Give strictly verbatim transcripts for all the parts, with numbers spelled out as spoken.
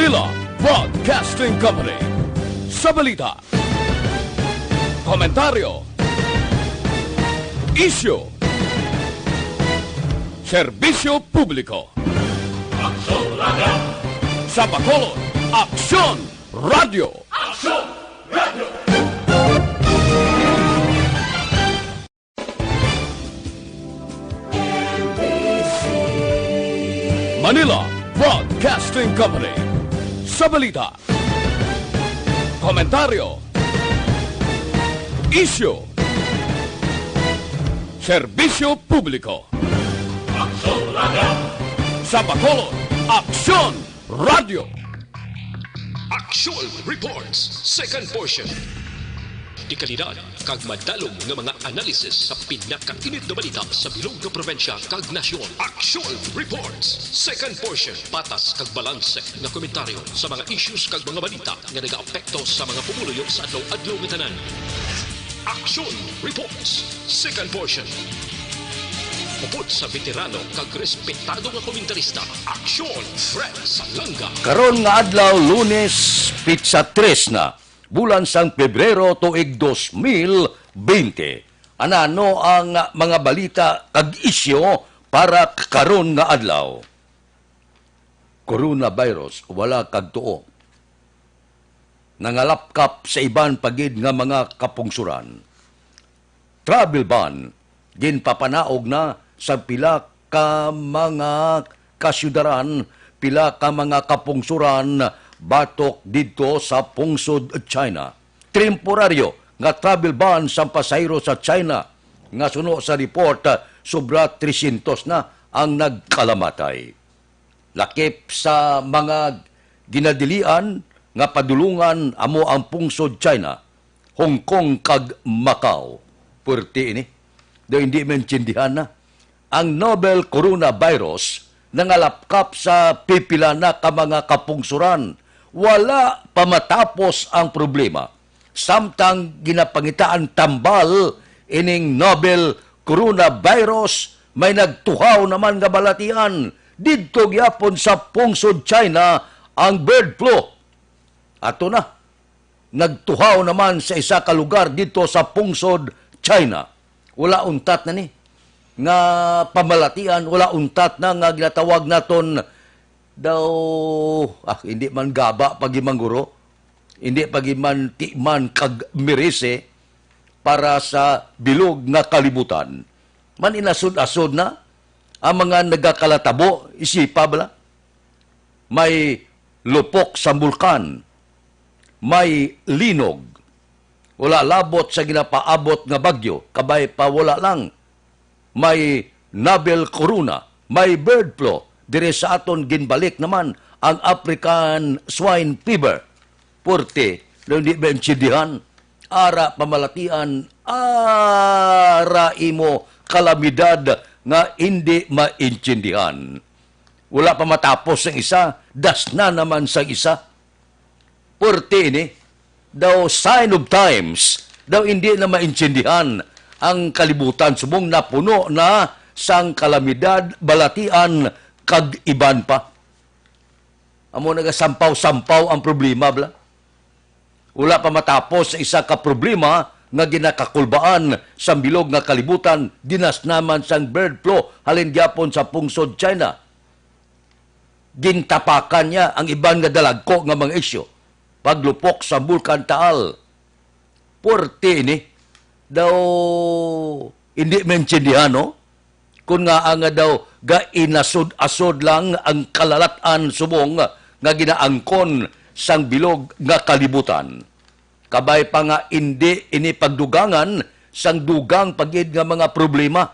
Manila Broadcasting Company. Sa balita, komentaryo, isyu, serbisyo publiko. Aksyon Radio. Sa Bacolod, Aksyon Radio. Aksyon Radio. Manila Broadcasting Company. Sa balita, komentaryo, isyu, serbisyo publiko. Aksyon Radio. Sa Bacolod, Aksyon Radio. Aksyon Reports, second portion. Dekalidad kag madalom nga mga analysis sa pinakainit nga balita sa bilog nga probinsya kag nasyon. Aksyon Reports, second portion. Patas kag balanse nga komentaryo sa mga issues kag mga balita nga nagaapekto sa mga pumuluyo sa adlaw-adlaw nga tanan. Aksyon Reports, second portion. Upod sa veterano kag respetado nga komentarista, Aksyon Fred Salanga. Karon nga adlaw, Lunes, pitsa tres na, bulan sang Pebrero, tuig dos mil bente. Anano ang mga balita kag isyu para karon nga adlaw? Coronavirus, wala kag tuo. Nangalapkap sa iban pa gid nga mga kapungsoran. Travel ban, ginpapanaog na sa pila ka mga kasyudaran, pila ka mga kapungsoran batok didto sa pungsod China. Temporaryo nga travel ban sang pasahero sa China nga suno sa report, sobra trescientos na ang nagkalamatay. Lakip sa mga ginadilian nga padulongan amo ang pungsod China, Hong Kong kag Macau. Puwerte ini. Daw hindi maintindihan na. Ang novel coronavirus nangalapkap sa pipila na ka mga kapungsoran. Wala pa matapos ang problema. Samtang ginapangitaan tambal ining novel coronavirus, may nagtuhaw naman nga balatian didto gyapon sa pungsod China, ang bird flu. Ato na, nagtuhaw naman sa isa ka lugar didto sa pungsod China. Wala untat na ni nga pamalatian, wala untat na nga ginatawag naton daw, ah, hindi man gaba pagimangguro, hindi pagiman timan kag mirisi para sa bilog nga kalibutan. Man inasod-asod na ang mga nagakalatabo, isipa bala. May lupok sa bulkan, may linog, wala labot sa ginapaabot nga bagyo, kabay pa wala lang. May novel corona, may bird flu, diri sa aton ginbalik naman ang African swine fever. Puwerte, daw hindi maintindihan, ara pamalatian, ara imo kalamidad nga hindi maintindihan. Wala pa matapos ang isa, dasna naman sang isa. Puwerte ini, daw sign of times, daw hindi na maintindihan ang kalibutan subong napuno na sang kalamidad, balatian, kag iban pa. Amo nagasampaw-sampaw ang problema, bala. Wala pa matapos sa isa ka problema nga ginakakulbaan sa bilog nga kalibutan, dinas naman sang bird flu halin gyapon sa pungsod China. Gintapakan niya ang iban nga dalagko nga mga isyu. Paglupok sa Bulkan Taal. Puwerte ini. Daw hindi maintindihan, no? Kun nga nga daw gainasod-asod lang ang kalalat-an subong nga ginaangkon sang bilog nga kalibutan. Kabay pa nga indi ini pagdugangan sang dugang pa gid nga mga problema.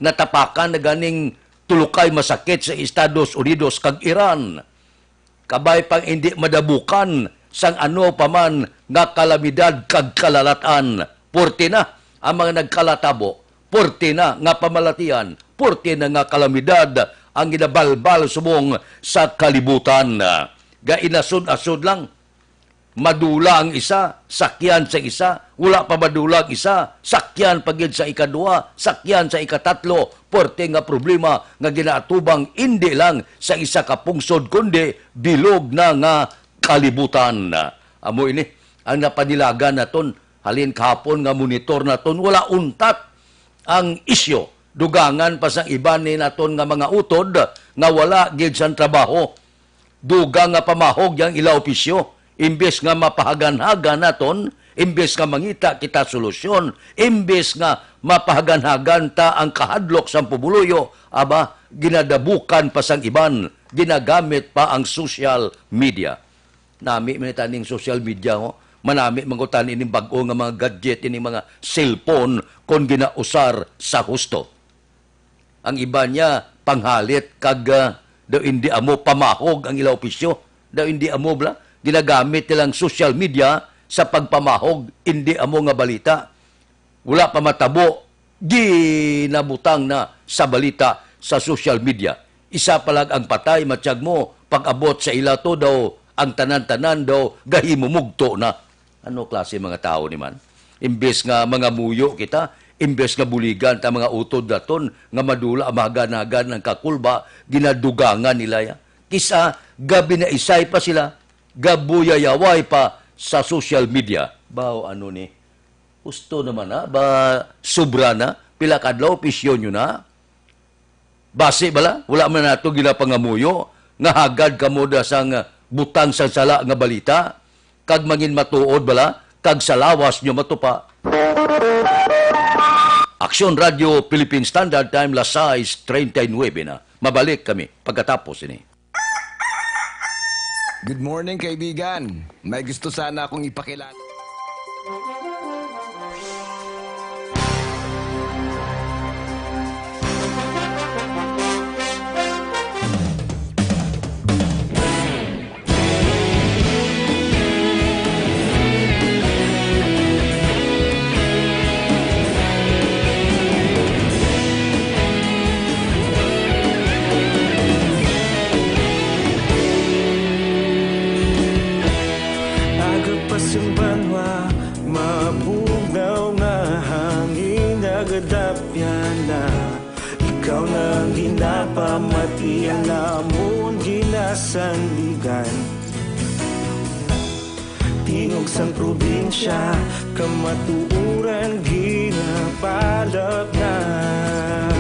Natapakan na ganing tulukay masakit sa Estados Unidos kag Iran. Kabay pang indi madabukan sang ano pa man nga kalamidad kag kalalat-an. Puwerte na ang mga nagkalatabo, puwerte na nga pamalatian, puwerte na nga kalamidad ang ginabalbal subong sa kalibutan. Gainasod-asod lang. Madula ang isa, sakyan sa isa, Wala pa madula ang isa, sakyan pa gid sa ikadua, sakyan sa ikatatlo. Puwerte nga problema nga ginaatubang indi lang sa isa ka pungsod, kundi bilog na nga kalibutan. Amo ini ang napanilagan naton halin kahapon nga monitor naton. Wala untat ang isyu. Dugangan pa sang iban ni naton nga mga utod nga wala gid sang trabaho. Dugang nga pamahog yang ila opisyo. Imbes nga mapahaganhagan naton, imbes nga mangita kita solusyon, imbes nga mapahaganhagan ta ang kahadlok sang pumuluyo, aba, ginadabukan pa sang iban, ginagamit pa ang social media. Nami man taning social media, ho. Manami man ko tani ining bag-o nga mga gadget, ining mga cellphone, kon ginausar sa husto. Ang iban niya panghalit kag, ah, daw indi amo pamahog ang ila opisyo. Daw indi amo bala, ginagamit nilang social media sa pagpamahog, indi amo nga balita. Wala pa matabo, ginabutang na sa balita sa social media. Isa pa lang ang patay, matyag mo, pag-abot sa ila to daw, ang tanan-tanan daw gahimumugto na. Ano klase mga tawo ni man? Imbes nga mangamuyo kita, imbes nga buligan ta mga utod naton nga madula mahaganagan ang kakulba, ginadugangan nila ya. Kisa gabinaisay pa sila, gabuyayaway pa sa social media. Baw, ano ni? Husto naman na? Ba, sobra na? Pila kadlaw, pisyon nyo na? Basi bala, wala man nato ginapangamuyo nga hagad kamo da sang butang sang sala nga balita, kag mangin matuod bala, kag sa lawas nyo matupa. Aksyon Radio Philippine Standard Time, las sais treinta y nueve na. Mabalik kami pagkatapos ini. Good morning, kaibigan. May gusto sana akong ipakilala. Aga pa sing banwa, mabugnaw nga hangin nagadapyan na. Ikaw na ang ginapamati, ang amon ginasandigan. Tingog sang probinsya, kamatuoran ginapalapnap.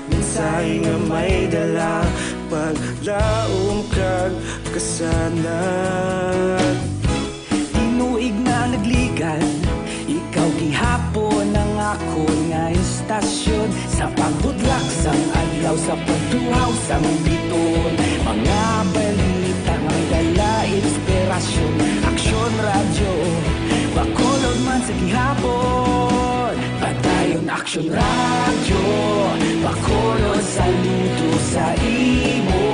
Mensahe nga may dala, paglaom kag kasanag. Tinuig na nagligan, ikaw gihapon ang akon nga istasyon. Sa pagbutlak sang adlaw, sa pagtuhaw sang biton, mga balita nga may dala inspirasyon. Aksyon Radyo, Bacolod man sa gihapon. Padayon Aksyon Radyo, Bacolod, saludo sa imo.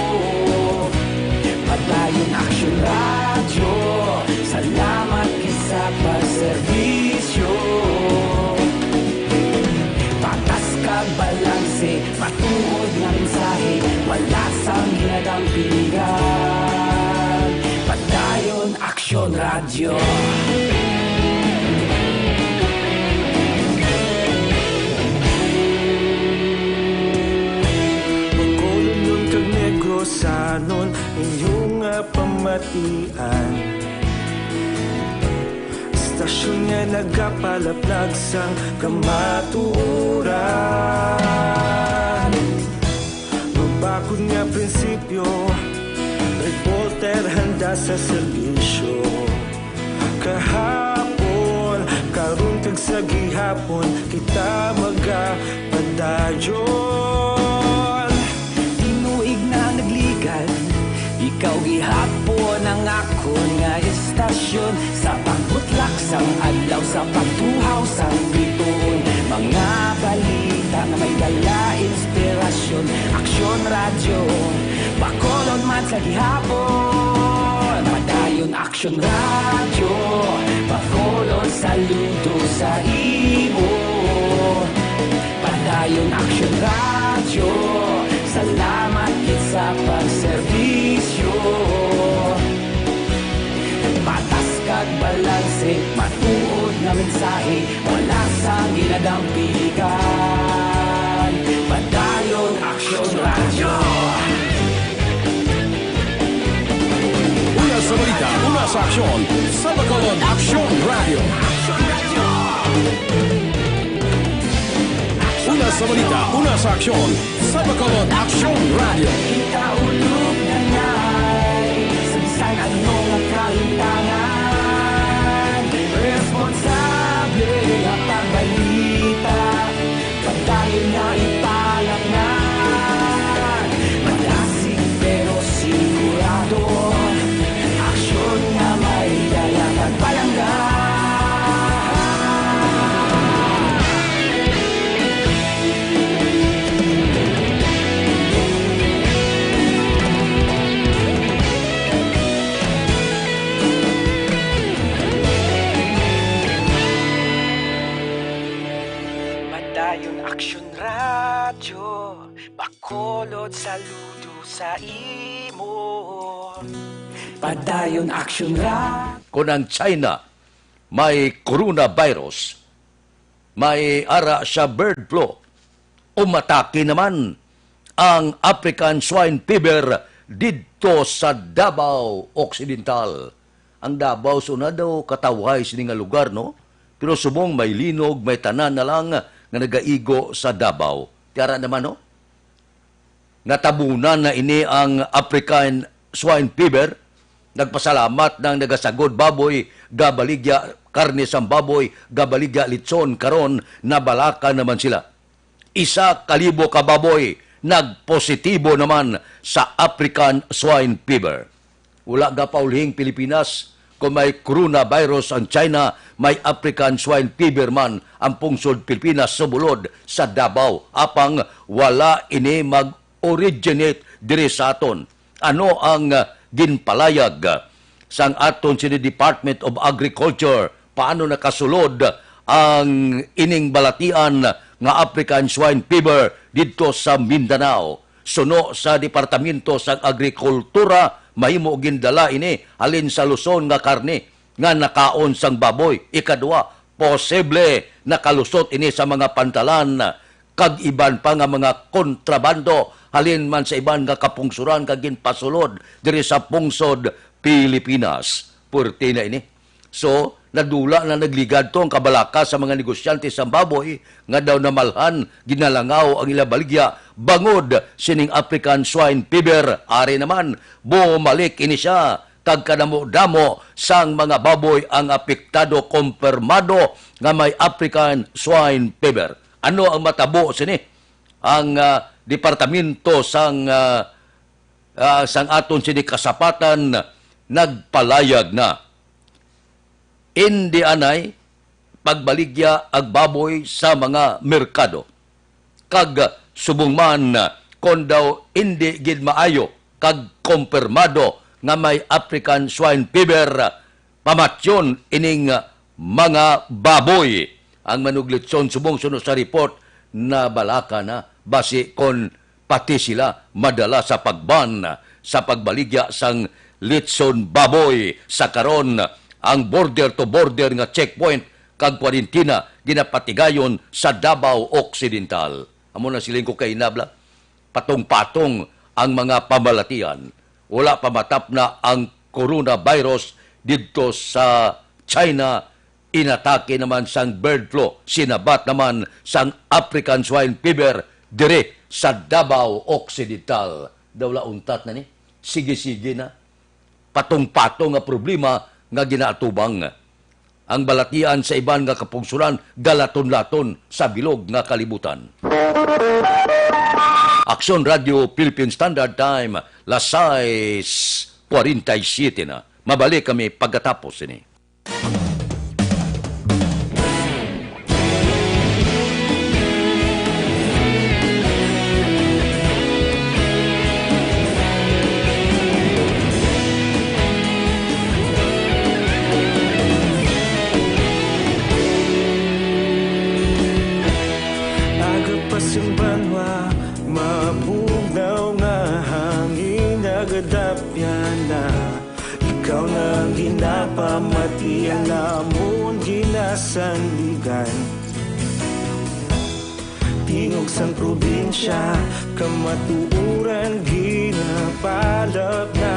Padayon Aksyon Radyo, salamat gid sa pagserbisyo. Patas kag balanse, matuod nga mensahe, wala sang ginadampingan. Padayon Aksyon Radyo. Bacolodnon kag Negrosanon, inyo nga pamatian. Istasyon nga nagapalaplag sang kamatuoran. Mabakod nga prinsipyo, reporter handa sa serbisyo. Kahapon, karon kag sa gihapon, kita magapadayon. Tinuig na nagligan, ikaw gihapon ang akon nga istasyon. Sa pagbutlak sang adlaw, sa pagtuhaw sang bituon, mga balita nga may dala inspirasyon. Aksyon Radyo, Bacolod man sa gihapon. Padayon Aksyon Radyo, Bacolod, saludo sa imo. Padayon Aksyon Radyo, salamat gid sa pagserbisyo. Patas kag balanse, matuod nga mensahe. mensahe, wala sang ginadampigan. Padayon Aksyon Radyo. Una sa balita, una sa aksyon, sa Bacolod Aksyon Radyo. Una sa balita, una sa aksyon, sa Bacolod Aksyon Radyo. Kita ulog na ngay, sa bisan ano nga kahintangan, responsable nga pagbalita, padayon nga ipalapnan. Madasig pero sigurado, aksyon nga may dala kag palangga. Padayon Aksyon Radyo, Bacolod, saludo sa imo. Padayon Aksyon Radyo. Kon ang China may coronavirus, may ara sa bird flu, umatake naman ang African swine fever didto sa Davao Occidental. Ang Davao, so na daw katawhay sini nga lugar, no? Pero subong may linog, may tanan na lang nga nagaigo sa Davao. Tiara naman, no? Natabunan na ini ang African swine fever. Nagpasalamat nang nagasagod baboy, gabaligya karne sang baboy, gabaligya litson, karon nabalaka naman sila. Isa ka libo ka baboy nagpositibo naman sa African swine fever. Wala gapaulhing Pilipinas, kung may coronavirus ang China, may African swine fever man ang pungsod Pilipinas, subulod sa Davao. Apang wala ini mag-originate diri sa aton. Ano ang, ah, ginpalayag, ah, sang aton sini Department of Agriculture? Paano nakasulod ang ining balatian nga African swine fever didto sa Mindanao? Suno sa Departamento sang Agrikultura, mahimo gindala ini halin sa luson nga karne nga nakaon sang baboy. Ikadua, posible nakalusot ini sa mga pantalan kag iban pa nga mga kontrabando halin man sa iban nga kapungsoran kag ginpasulod diri sa pungsod Pilipinas. Puwerte na ini. So, nadula na, nagligad to ang kabalaka sa mga negosyante sang baboy nga daw namalhan, ginalangaw ang ila baligya bangod sining African swine fever. Ari naman, bumalik ini siya, kag kadamo-damo sang mga baboy ang apektado, kompirmado nga may African swine fever. Ano ang matabo sini? Ang, ah, departamento sang, ah, ah, sang aton sini kasapatan nagpalayag na. Indi anay pagbaligya ang baboy sa mga merkado. Kag subong man, kon daw indi gid maayo kag kompirmado nga may African swine fever, pamatyon ining mga baboy. Ang manuglitson, subong suno sa report, nabalaka na basi kon pati sila madala sa pagban sa pagbaligya sang litson baboy. Sa karon, ang border to border nga checkpoint kag kwarentina ginapatigayon sa Davao Occidental. Amo na siling ko kay Nabla, patong-patong ang mga pamalatian. Wala pa matapna ang coronavirus didto sa China. Inatake naman sang bird flu, sinabat naman sang African swine fever diri sa Davao Occidental. Daw la untat na ni, sige-sige na. Patong-patong nga problema nga ginaatubang. Ang balatian sa iban nga kapungsoran galaton-laton sa bilog nga kalibutan. Aksyon Radio Philippine Standard Time, las sais cuarenta y siete na. Mabalik kami pagkatapos sini. Agapas ang banwa, mabugnaw nga hangin, nagadapyan na. Ikaw na ang ginapamati, ang amon gina- Sandigan, tingog sang probinsya, kamatuoran ginapalap na.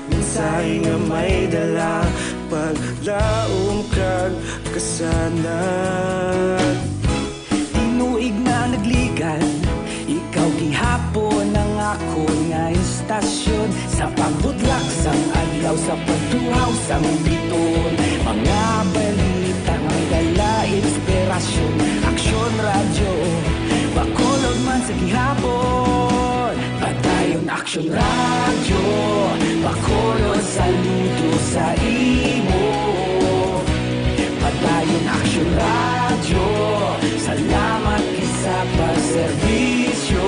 Mensahe nga may dala, paglaom kag kasanag. Tinuig na nagligad, ikaw gihapon ang akon nga istasyon. Sa pagbutlak sang adlaw, sa pagtuhaw sang biton, mga balita nga may dala inspirasyon. Aksyon Radyo, Bacolod man sa gihapon. Padayon Aksyon Radyo, Bacolod, saludo sa imo. Padayon Aksyon Radyo, salamat gid sa pagserbisyo.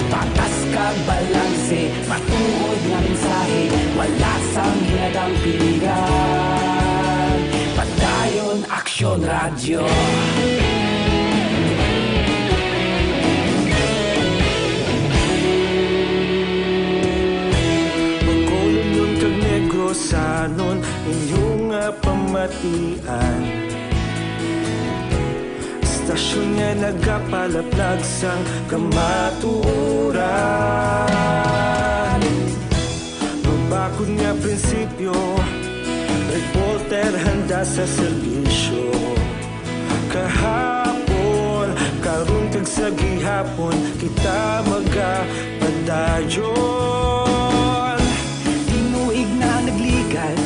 Patas kag balanse, matuod nga mensahe, wala sang ginadampigan. Padayon Aksyon Radyo. Bacolodnon kag Negrosanon, inyo nga pamatian. Istasyon nga nagapalaplag sang kamatuoran. Mabakod nga prinsipyo, reporter handa sa serbisyo. Kahapon, karon kag sa gihapon, kita magapadayon. Tinuig na nagligad,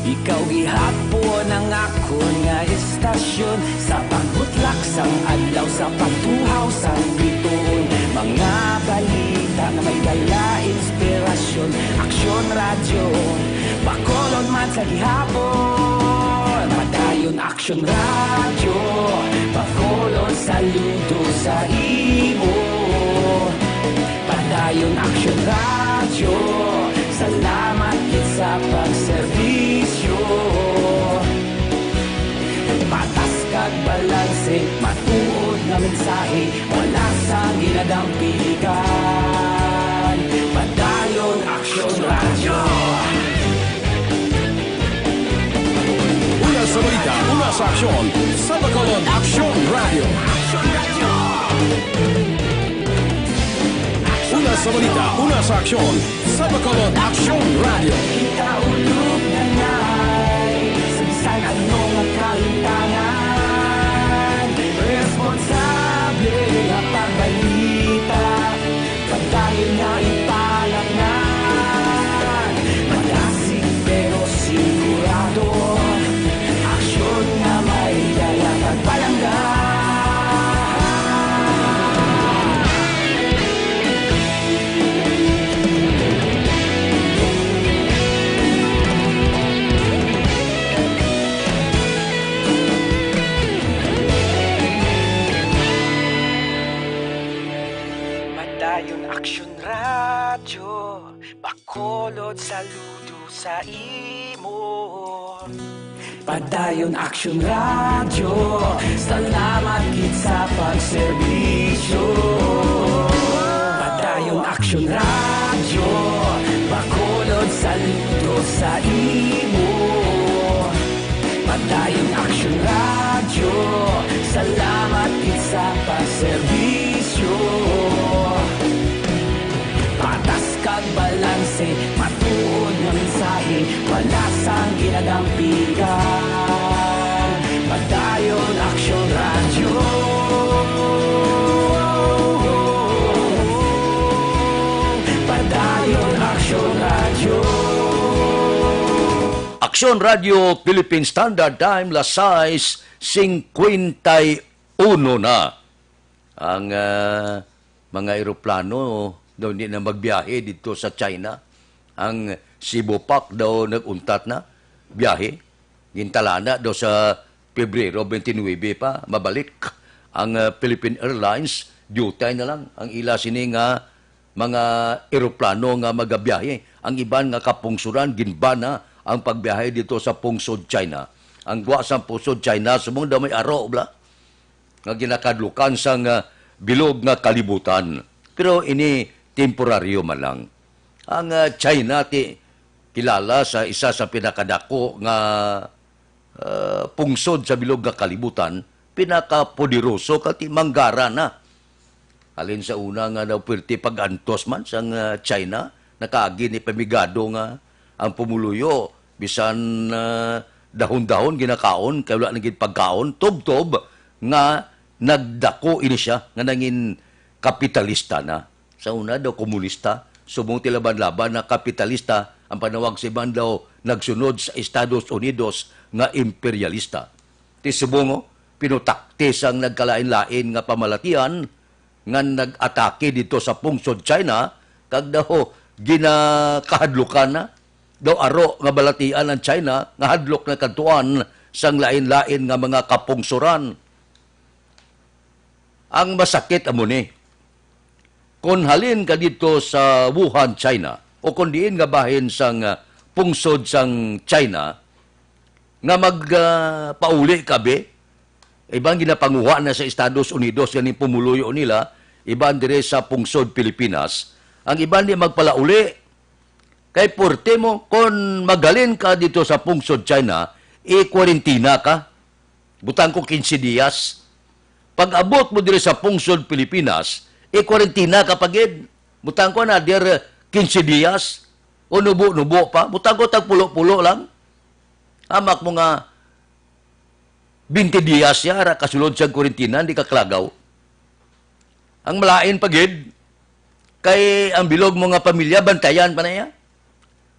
ikaw gihapon ang akon nga istasyon. Sa pagbutlak sang adlaw, sa pagtuhaw sang bituon, mga balita nga may dala inspirasyon. Aksyon Radyo, Bacolod man sa gihapon. Padayon Aksyon Radyo, Bacolod, saludo sa imo. Padayon Aksyon Radyo, salamat gid sa pagserbisyo. Patas kag balanse, matuod nga mensahe, wala sang ginadampigan. Padayon Aksyon Radyo. Una sa balita, una sa aksyon, sa Bacolod Aksyon Radyo. Una sa balita, una sa aksyon, sa Bacolod Aksyon Radyo. Kita ulog na ngay sa bisan ano nga kahitangan. Responsable nga pagbalita, padayon nga ipalapnan. Madasig pero sigurado, aksyon nga may dala kag palangga. Padayon Aksyon Radyo, Bacolod, saludo sa imo. Padayon Aksyon Radyo, salamat gid sa pagserbisyo. Padayon Aksyon Radyo, Bacolod, saludo sa imo. Padayon Aksyon Radyo, salamat gid sa pagserbisyo. Patas kag balanse, matuod nga mensahe, wala sang ginadampigan. Padayon Aksyon Radyo. Padayon Aksyon Radyo. Aksyon Radyo Philippine Standard Time, las sais cincuenta y uno na. Ang, ah, mga eroplano daw hindi na magbiyahe didto sa China. Ang Cebu Pac daw nag-untat na biyahe. Gintalana daw sa Pebrero twenty-nine pa mabalik. Ang, ah, Philippine Airlines, diutay na lang ang ila sini nga mga eroplano nga magabiyahe. Ang iban nga kapungsoran, ginbana ang pagbiyahe didto sa pungsod China. Ang gwa sa pungsod China, subong daw may aro, bla, nga ginakadlukan sang, ah, bilog nga kalibutan. Pero ini temporaryo man lang. Ang, ah, China, ti, kilala sa isa sa pinakadako nga, ah, pungsod sa bilog nga kalibutan, pinakapoderoso kag manggara na. Halin sa una nga daw puwerte pag-antos man sang, ah, China, nakaagi ni pamigado nga ang pumuluyo, bisan, ah, dahon-dahon ginakaon, kay wala na gid pagkaon, tubtob nga nagdako ini siya, nga nangin kapitalista na. Sa una daw komunista, subong ti laban-laban na kapitalista, ang panawag sa iban daw nagsunod sa Estados Unidos nga imperialista. Ti subong, oh, pinutaktis ang nagkalain-lain nga pamalatian nga nag-atake didto sa pungsod China, kag daw ginakahadlukan na. Daw aro nga balatian ang China nga hadlok na kadtuan sang lain-lain nga mga kapungsoran. Ang masakit amo ni, kon halin ka didto sa Wuhan, China, o kon diin nga bahin sang, ah, pungsod sang China, nga mag, ah, pauli ka, be, iban ginapanguha na sa Estados Unidos ganing pumuluyo nila, iban dire sa pungsod Pilipinas, ang iban di magpalauli. Kay porte mo, kon maghalin ka dito sa pungsod China, i-quarantina ka. Butang ko quince dias. Pag-abot mo diri sa pungsod Pilipinas, i-quarantina ka pa gid. Butang ko another quince dias. O nubo-nubo pa. Butang ko tagpulo-pulo lang. Hamak mo nga twenty dias siya, ara kasulod sa quarantina, di ka kalagaw. Ang malain pa gid, kay ang bilog mo nga pamilya, bantayan pa na iya.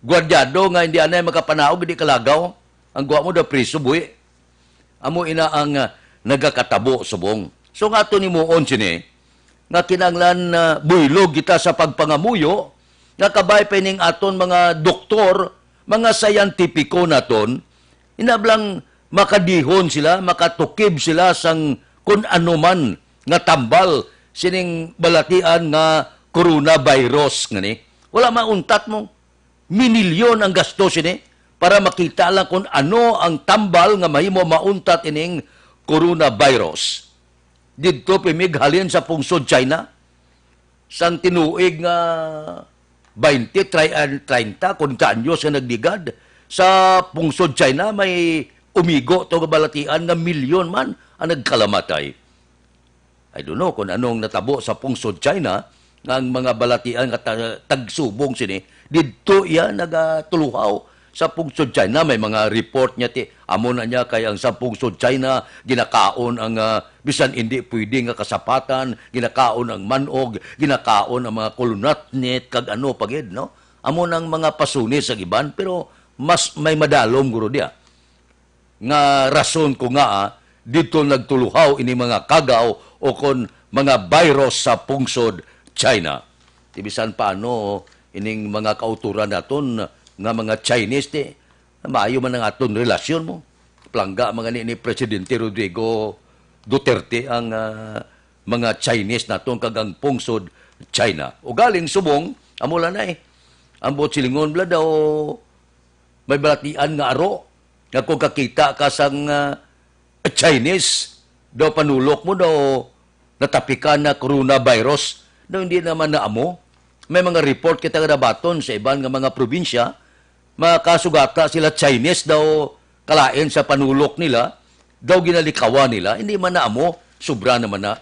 Gwardyado nga hindi anay makapanaog, hindi kalagaw. Ang guwa mo daw priso, buhi. Amo ina ang, ah, nagakatabo subong. So, nga ato nimuon sini, nga kinahanglan, ah, buylog kita sa pagpangamuyo, nga kabay pa ining aton mga doktor, mga siyentipiko naton, inablang makadihon sila, makatukib sila sang kun ano man nga tambal sining balatian nga coronavirus ngani. Wala mauntat mo. Minilyon ang gasto sini para makita lang kung ano ang tambal nga mahimo mauntat ining coronavirus. Didto pimig halin sa pungsod China, sang tinuig nga twenty, tri-, ah, treinta, kwarenta anyos nga nagligad sa pungsod China, may umigo to nga balatian nga milyon man ang nagkalamatay. I don't know kung anong natabo sa pungsod China, nga ang mga balatian nga ta-, tagsubong sini, didto iya nagatuluhaw sa pungsod China. May mga report niya ti, amo na niya kay ang sa pungsod China, ginakaon ang, ah, bisan hindi pwede nga kasapatan, ginakaon ang manog, ginakaon ang mga kulunatnit, kag ano pa gid, no? Amo nang mga pasuni sa iban, pero mas may madalom guro diya nga rason ko nga, ah, didto nagtuluhaw ini mga kagaw o kon mga virus sa pungsod China. Ti bisan paano ining mga kauturan naton nga mga Chinese, ti maayo man ang aton relasyon mo. Plangga man gani ni Presidente Rodrigo Duterte ang, ah, mga Chinese naton kag ang pungsod China. Ugaling subong, amo lang na eh. Ang buot silingon bala daw may balatian nga aro nga kung kakita ka sang, ah, Chinese, daw panulok mo daw natapikan na coronavirus, daw hindi naman na amo. May mga report kita nga nabaton sa iban nga mga probinsya, makasugata sila Chinese daw kalain sa panulok nila, daw ginalikawan nila, hindi man na amo, sobra naman na.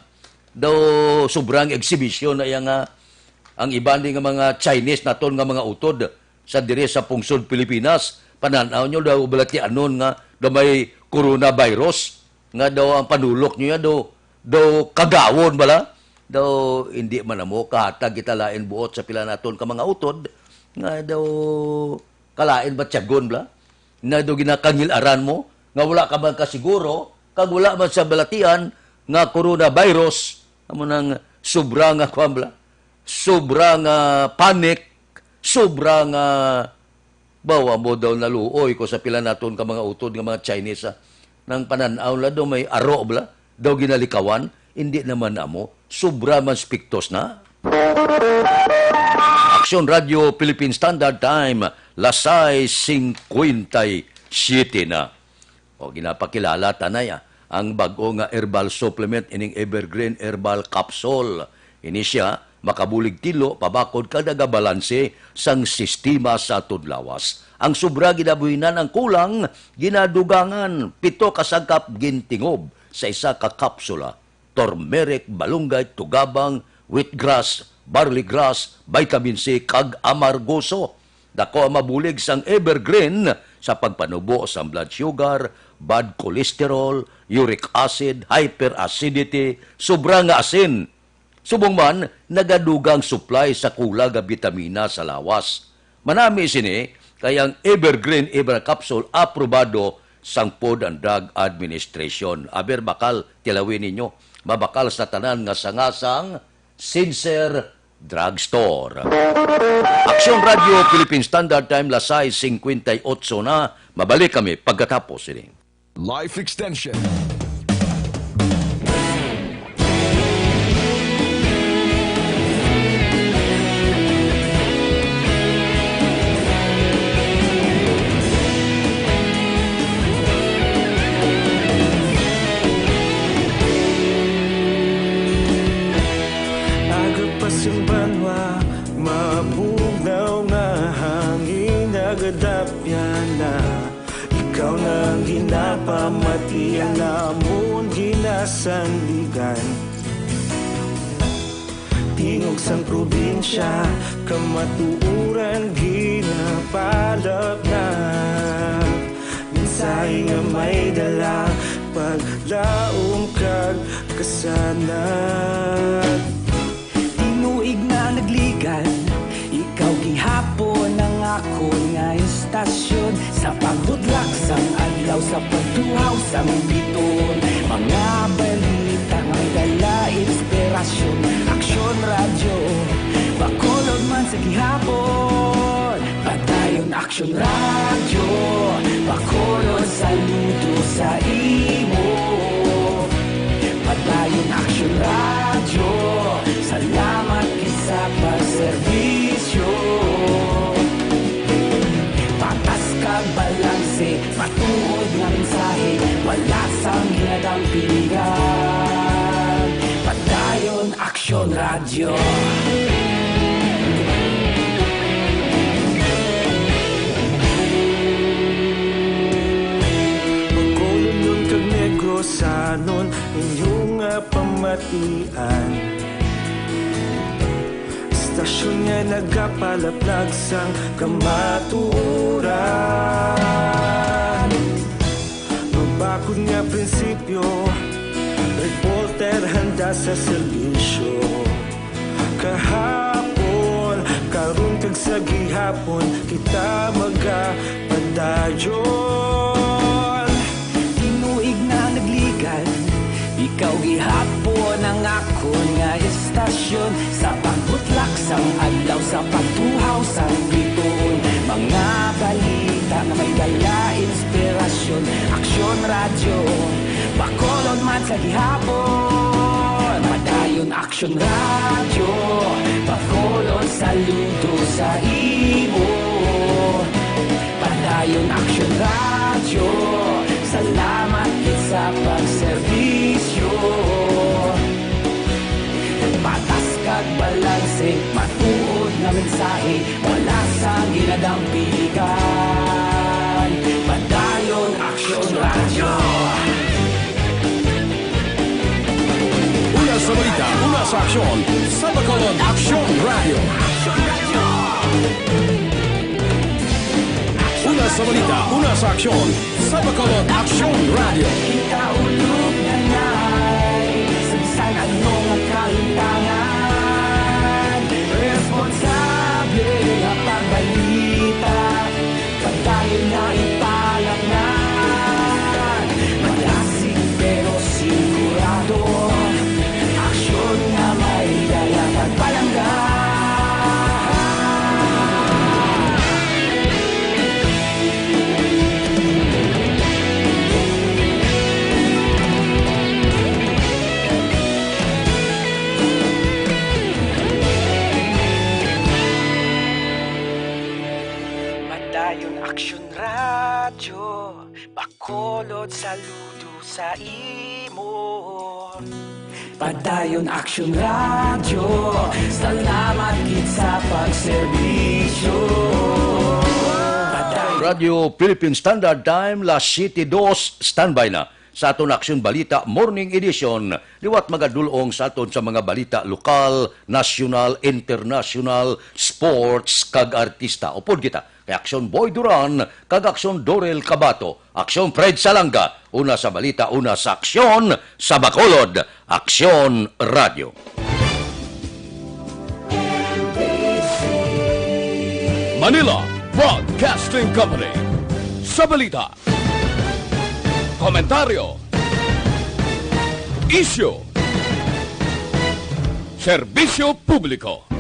Daw sobrang exhibition na iya nga ang iban din nga mga Chinese naton nga mga utod sa diri sa pungsod Pilipinas. Panan-aw nyo daw balatianon nga, daw may coronavirus, nga daw ang panulok nyo yan, daw, daw kagawon bala. Daw hindi man amo kahatag kita lain buot sa pila naton ka mga utod, nga daw kalain ba tiyagon bala? Na daw ginakangil-aran mo, nga wala ka man kasiguro, kag wala man sa balatian nga coronavirus, amo nang sobra nga kuwan bala, sobra nga panic, sobra nga bawa mo daw naluoy ko sa pila naton ka mga utod nga mga Chinese, ah. Nang panan-aw la daw may aro bala, daw ginalikawan, hindi naman amo, sobra man spiktos na. Aksyon Radio Philippine Standard Time, las sais cincuenta y siete na. O, ginapakilala tanay, ah, ang bag-o nga herbal supplement ining Evergreen Herbal Capsule. Ini siya makabulig tilo pabakod kag nagabalanse sang sistema sa aton lawas. Ang sobra ginabuhinan, ang kulang ginadugangan, pito ka sangkap gintingob sa isa ka kapsula: turmeric, malunggay, tugabang, wheatgrass, barley grass, vitamin C, kag amargoso. Dako ang mabulig sang evergreen sa pagpanubo sang blood sugar, bad cholesterol, uric acid, hyperacidity, sobra nga asin. Subong man, nagadugang supply sa kulang nga bitamina sa lawas. Manami sini kay ang Evergreen Evercapsule aprobado sang Food and Drug Administration. Aber, bakal, tilawin ninyo, mabakal sa tanan nga sanga sang Sincere Drugstore. Aksyon Radio, Philippine Standard Time, las sais cincuenta y ocho na. Mabalik kami pagkatapos sini. Life Extension. Aga pa sing banwa, mabugnaw nga hangin nagadapyan na. Ikaw na ang ginapamati, ang amon ginasandigan. Tingog sang probinsya, kamatuoran ginapalapnap. Mensahe nga may dala, paglaom kag kasanag. Tinuig na nagligan, ikaw gihapon ang akon nga istasyon. Sa pagbutlak sang adlaw, sa pagtuhaw sang bituon, mga balita nga may dala inspirasyon. Aksyon Radyo, Bacolod man sa gihapon. Padayon Aksyon Radyo, Bacolod, saludo sa imo. Padayon Aksyon Radyo, salamat gid sa pagserbisyo. Patas kag balanse, matuod nga mensahe, wala sang ginadampingan. Padayon Aksyon Radyo. Bacolodnon kag Negrosanon, inyo nga pamatian. Istasyon nga nagapalaplag sang kamatuoran. Mabakod nga prinsipyo, reporter handa sa serbisyo. Kahapon, karon, kag sa gihapon, kita magapadayon. Tinuig na nagligan, ikaw gihapon ang akon nga istasyon. Sa pagbutlak sang adlaw, sa pagtuhaw sang bituon, mga balita nga may dala inspirasyon. Aksyon Radyo, Bacolod man sa gihapon. Padayon Aksyon Radyo, Bacolod, saludo sa imo. Padayon Aksyon Radyo, salamat gid sa pagserbisyo. Patas kag balanse, matuod nga mensahe, wala sang ginadampingan. Padayon Aksyon Radyo. Una sa balita, una sa aksyon, sa Bacolod Aksyon Radyo. Una sa balita, una sa aksyon, sa Bacolod Aksyon Radyo. Kita ulog na nay, sa bisan ano nga kalimtangan, responsable nga pagbalita. Padayon na ipalapngan, malasig pero sigurado. Aksyon nga may dala pagpalangga. Padayon Aksyon Radyo, Bacolod, saludo sa imo. Padayon Aksyon Radyo, salamat gid sa pagserbisyo. Padayon. Radyo Philippine Standard Time, las siete dos, standby na sa aton Aksyon Balita Morning Edition. Liwat magadulong sa aton sa mga balita lokal, nasyonal, internasyonal, sports, kag artista. Upod kita kay Aksyon Boy Duran kag Aksyon Dorel Cabato, Aksyon Fred Salanga, una sa balita, una sa aksyon, sa Bacolod, Aksyon Radyo. Manila Broadcasting Company, sa balita, komentaryo, isyu, serbisyo publiko.